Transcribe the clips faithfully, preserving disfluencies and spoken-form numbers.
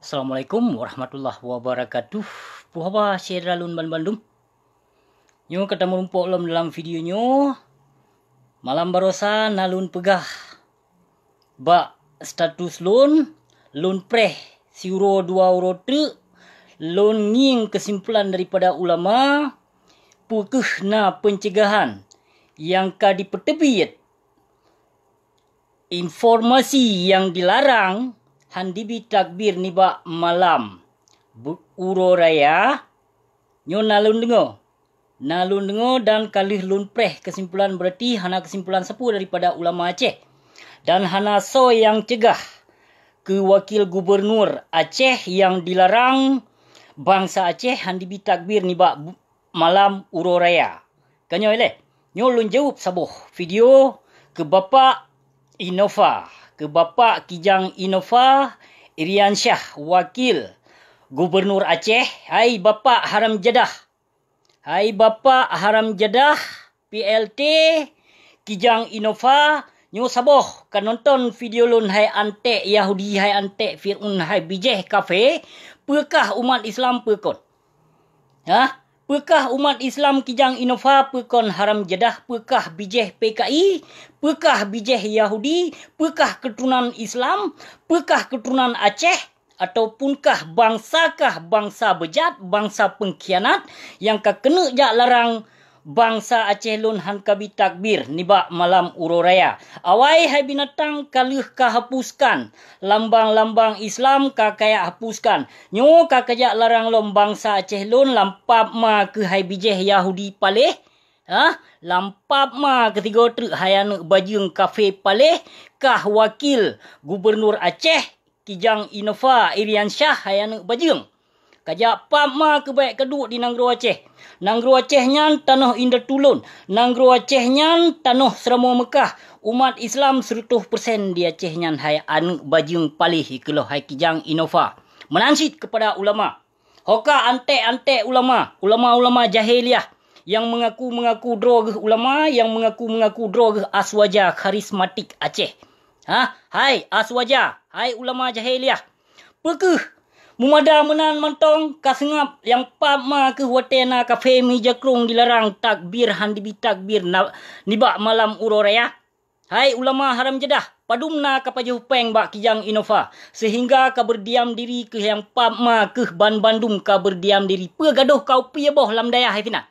Assalamualaikum warahmatullahi wabarakatuh. Puhaba syedara lôn banbandum. Nyoe ka tameurumpok lom dalam video nyoe. Malam barosa na lôn peugah bak status lôn, lôn preh siuroe dua uroe teuk, lôn ngieng keusimpulan daripada ulama, peu kheueh na peuncegahan nyang ka dipeuteubiet. Informasi nyang dilarang han dibi takbir nibak malam bu-, uroe raya, nyoe na lôn deungoe. Na lôn deungoe dan ka lheueh lôn preh keusimpulan, berarti hana keusimpulan sapeue daripada ulama Aceh. Dan hana soe nyang cegah keu wakil gubernur Aceh nyang dilarang bansa Aceh han dibi takbir nibak bu-, malam uroe raya. Ka nyoe lé, nyoe lôn jaweueb saboh video keu Bapak Innova, keu Bapak Kijang Innova, Iriansyah, wakil gubernur Aceh. Hai Bapak haram jadah, hai Bapak haram jadah, P L T, Kijang Innova, nyoe saboh ka nonton video lôn, hai anték Yahudi, hai anték Fir'aun, hai bijéh kafé, peukah umat Islam peukon? Hah? Peukah umat Islam Kijang Innova peukon haram jadah, peukah bijéh P K I, peukah bijéh Yahudi, peukah keuturonan Islam, peukah keuturonan Aceh, ataupun kah bansa kah bansa beujat, bansa peungkhianat nyang ka keuneuk jak larang bansa Aceh lôn han kabi takbir nibak malam uroe raya. Awai hai binatang ka lheueh ka hapuskan, lambang-lambang Islam ka kayak hapuskan. Nyoe ka kajak larang lom bansa Aceh lôn lam pap ma keuh hai bijéh Yahudi paléh. Hah? Lam pap ma keuh sigoe treuk hai aneuëk bajeueng kafé paléh, kah wakil gubernur Aceh, Kijang Innova Iriansyah hai aneuëk bajeueng. Kajak pap ma keuh bék kaduek di nanggroe Aceh. Nanggroe Aceh nyan tanoh indatu lôn. Nanggroe Aceh nyan tanoh Seuramoe Meukah. Umat Islam seureutôh persen di Aceh nyan hai aneuëk bajeueng paléh keulôh hai Kijang Innova. Meunan cit keupada ulama. Ho ka anték-anték ulama, ulama-ulama jahiliah nyang meungaku-meungaku droe geuh ulama, nyang meungaku-meungaku droe geuh aswaja kharismatik Aceh. Hah? Hai aswaja, hai ulama jahiliah. Peu kheueh mumada meunan mantong ka seungab nyang pap ma keuh watée na kafé meujakrong dilarang takbir han dibi takbir na, nibak malam uroe raya? Hai ulama haram jadah, padum na ka pajoh péng bak Kijang Innova, seuhingga ka beurdiam diri keuh nyang pap ma keuh banbandum ka beurdiam diri, peu gadôh ka upie boh lam dayah hai sinan?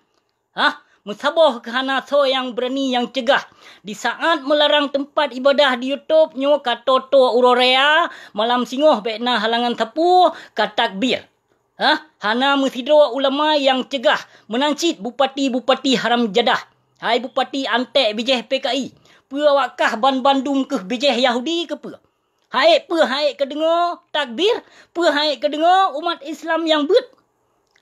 Hah? Meusaboh keuh hana soe nyang beurani nyang cegah. Di saát meularang teumpat ibadah di YouTube nyoe ka toe-toe uroe raya, malam singoh bék na halangan sapeue, ka takbir. Hah? Hana meusidroe ulama nyang cegah, meunan cit bupati-bupati haram jadah. Hai bupati anték bijéh P K I, peue awak kah banbandum keuh bijéh Yahudi keupeue? Hai peue hai kadeungoe takbir? Peue hai kadeungoe umat Islam nyang beuet?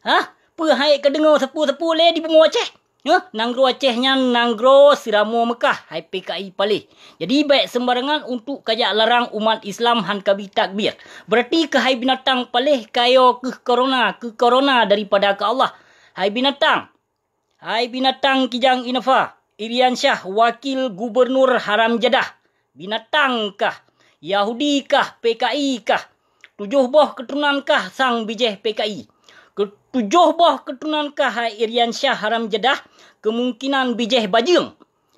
Hah? Peue hai kadeungoe sapeue-sapeue lé di bumoe Aceh? Hah? Nanggroe Aceh nyan nanggroe Seuramoe Meukah, hai P K I paléh. Jadi bék seumbarangan untuk kajak larang umat Islam han kabi takbir. Berarti keuh hai binatang paléh kayo keuh korona, keuh korona daripada keu Allah. Hai binatang, hai binatang Kijang Innova, Iriansyah wakil gubernur haram jadah. Binatang kah, Yahudi kah, P K I kah, tujoh boh keuturonan kah sang bijéh P K I. Keu-, tujoh boh keuturonan kah hai Iriansyah haram jadah, keumungkinan bijéh bajeueng,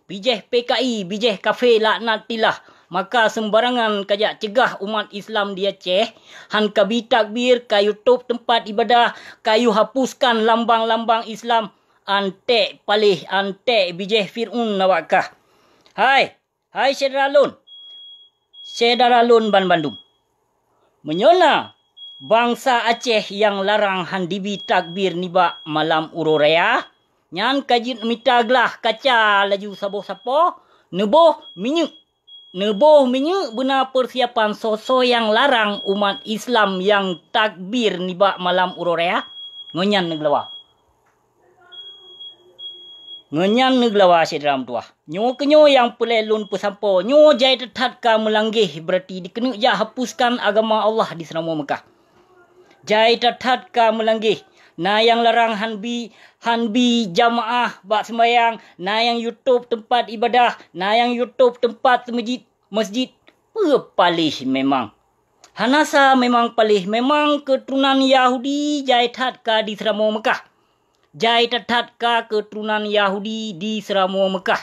bijéh P K I, bijéh kafé laknatillah. Maka seumbarangan kajak cegah umat Islam di Aceh, han kabi takbir, ka YouTube teumpat ibadah, kayu hapuskan lambang-lambang Islam, anték paléh, anték bijéh Fir'aun awak kah. Hai, hai syedara lôn, syedara lôn banbandum. Meunyoe na bansa Aceh nyang larang han dibi takbir nibak malam uroe raya, nyan ka jeuet mita glah kaca laju saboh sapoe, neuboh minyeuk. Neuboh minyeuk beuna peusiapan soe-soe nyang larang umat Islam nyang takbir nibak malam uroe raya, ngon nyan neugeulawa. Ngon nyan neugeulawa syedara meutuwah. Nyoe keunyoe nyang peureulée lôn peusampoe, nyoe jai that-that ka meulanggeh, beurati dikeuneuk jak hapuskan agama Allah di Seuramoe Meukah. Jai that-that ka meulanggeh. Na nyang larang han bi, han bi jamaah bak seumbahyang, na nyang YouTube teumpat ibadah, na nyang YouTube teumpat meuseujid, meuseujid. Peue paléh memang. Hana sa memang paléh, memang keuturonan Yahudi jai that ka di Seuramoe Meukah. Jai that-that ka keuturonan Yahudi di Seuramoe Meukah.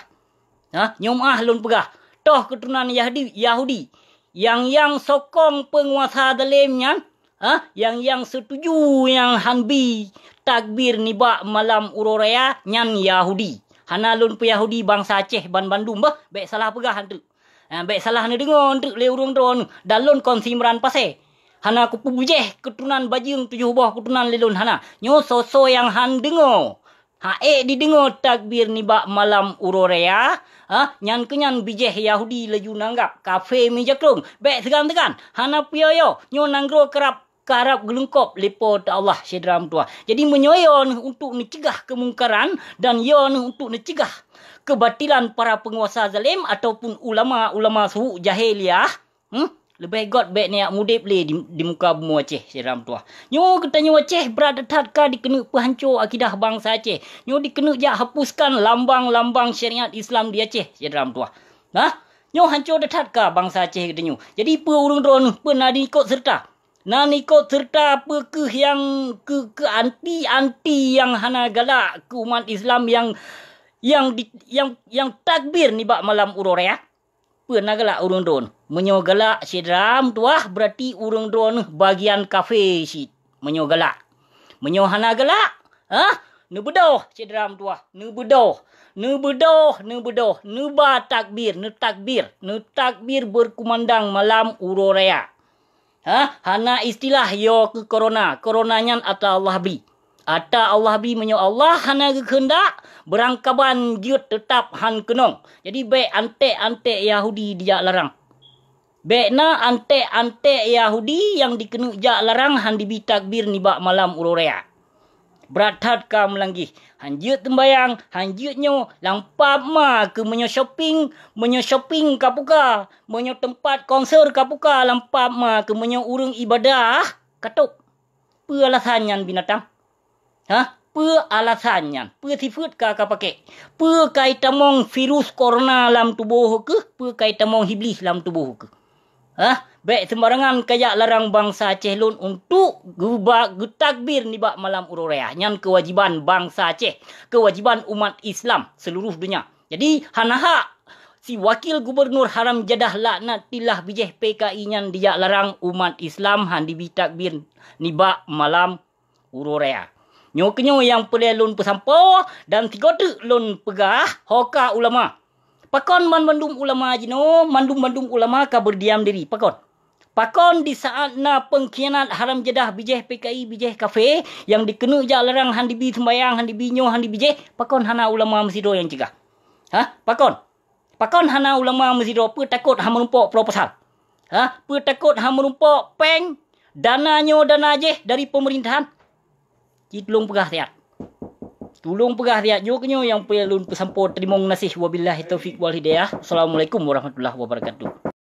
Ha, nyoe meu'ah lôn peugah, toh keuturonan Yahudi, Yahudi. Nyang, nyang sokong peunguasa zalem nyan, ha, nyang, nyang seutuju nyang han bi takbir nibak malam uroe raya nyan Yahudi. Hana lôn peuYahudi bansa Aceh banbandum bah, bék salah peugah anteuk. Ha, bék salah neudeungoe anteuk lé ureuëng droeneuh, dan lôn kon si Imran Pasé. Hana kupeubijéh keuturonan bajeueng tujoh boh keuturonan lé lôn, hana. Nyoe soe-soe nyang han deungoe, han ék dideungoe takbir nibak malam uroe raya, ha, nyan keuh nyan bijéh Yahudi laju nanggab kafé meujakrong. Bék seugan-seugan, hana peue-peue, nyoe nanggroe karab, karab geuleungkôb lé Po teu Allah, syedara meutuwah. Jadi meunyoe yo neuh untuk neuceugah keumungkaran dan yo neuh untuk neuceugah keubatilan para peunguasa zalem ataupun ulama-ulama su'u jahiliyah, Hmm? Leubeh göt bék neujak mudeb lé di, di muka bumoe Aceh, syedara meutuwah. Nyoe geutanyoe Aceh brat that-that ka dikeuneuk peuhanco akidah bansa Aceh. Nyoe dikeuneuk jak hapuskan lambang-lambang syariat Islam di Aceh, syedara meutuwah. Nah, nyoe hanco that-that ka bansa Aceh geutanyoe. Jadi peue ureuëng droeneuh, peue na diikot seureuta? Na diikot seureuta peue keuh nyang keu, keu anti-anti nyang hana galak keu umat Islam nyang, nyang di, nyang, nyang takbir nibak malam uroe raya? Peue na galak ureuëng droeneuh? Meunyoe galak syedara meutuwah, beurati ureuëng droeneuh bagian kafé cit. Meunyoe galak. Meunyoe hana galak, hah? Neubeudôh syedara meutuwah, neubeudôh. Neubeudôh, neubeudôh, neuba takbir, neutakbir, neutakbir beureukeumeundang malam uroe raya. Hah? Hana istilah yo keu korona. Korona nyan ata Allah bri. Ata Allah bri, meunyoe Allah hana geukheundak, beurangkaban jeuet teutab han keunong. Jadi bék anték-anték Yahudi dijak larang. Bék na anték-anték Yahudi nyang dikeuneuk jak larang han dibi takbir nibak malam uroe raya. Brat that ka meulanggih, han jeuet teumbayang, han jeuet nyoe, lam pap ma keu meunyoe shopping, meunyoe shopping ka buka, meunyoe teumpat konser ka buka, lam pap ma keu meunyoe ureuëng ibadah ka tôb. Peue alasan nyan binatang? Hah? Peue alasan nyan? Peue sifeuet ka, ka pakék? Peue ka itamong virus korona lam tuboh keuh? Peue ka itamong hiblih lam tuboh keuh? Hah? Bék seumbarangan kajak larang bansa Aceh lôn untuk geuba, geutakbir nibak malam uroe raya. Nyan keuwajiban bansa Aceh, keuwajiban umat Islam seuluruh donya. Jadi, hana hak si wakil gubunur haram jadah laknatillah bijéh P K I nyan dijak larang umat Islam han dibi takbir nibak malam uroe raya. Nyoe keuh nyoe nyang peureulée lôn peusampoe dan sigoe teuk lôn peugah, ho ka ulama. Pakon banmandum ulama jinoe, mandum-mandum ulama ka beudiam diri? Pakon? Pakon di saát na peungkhianat haram jadah bijéh P K I, bijéh kafé, nyang dikeuneuk jak larang han dibi seumbahyang, han dibi nyoe, han dibi jéh, pakon hana ulama meusidroe nyang cegah? Hah? Pakon? Pakon hana ulama meusidroe? Peue takot han meurumpok proposal? Hah? Peue takot han meurumpok péng, dana nyoe, dana jéh dari peumeurintahan? Ci tulông peugah siat. Tulông peugah siat, nyoe keuh nyoe nyang peureulée lôn peusampoe. Teurimong gaséh. Wabillahi taufiq wal hidayah. Assalamualaikum warahmatullahi wabarakatuh.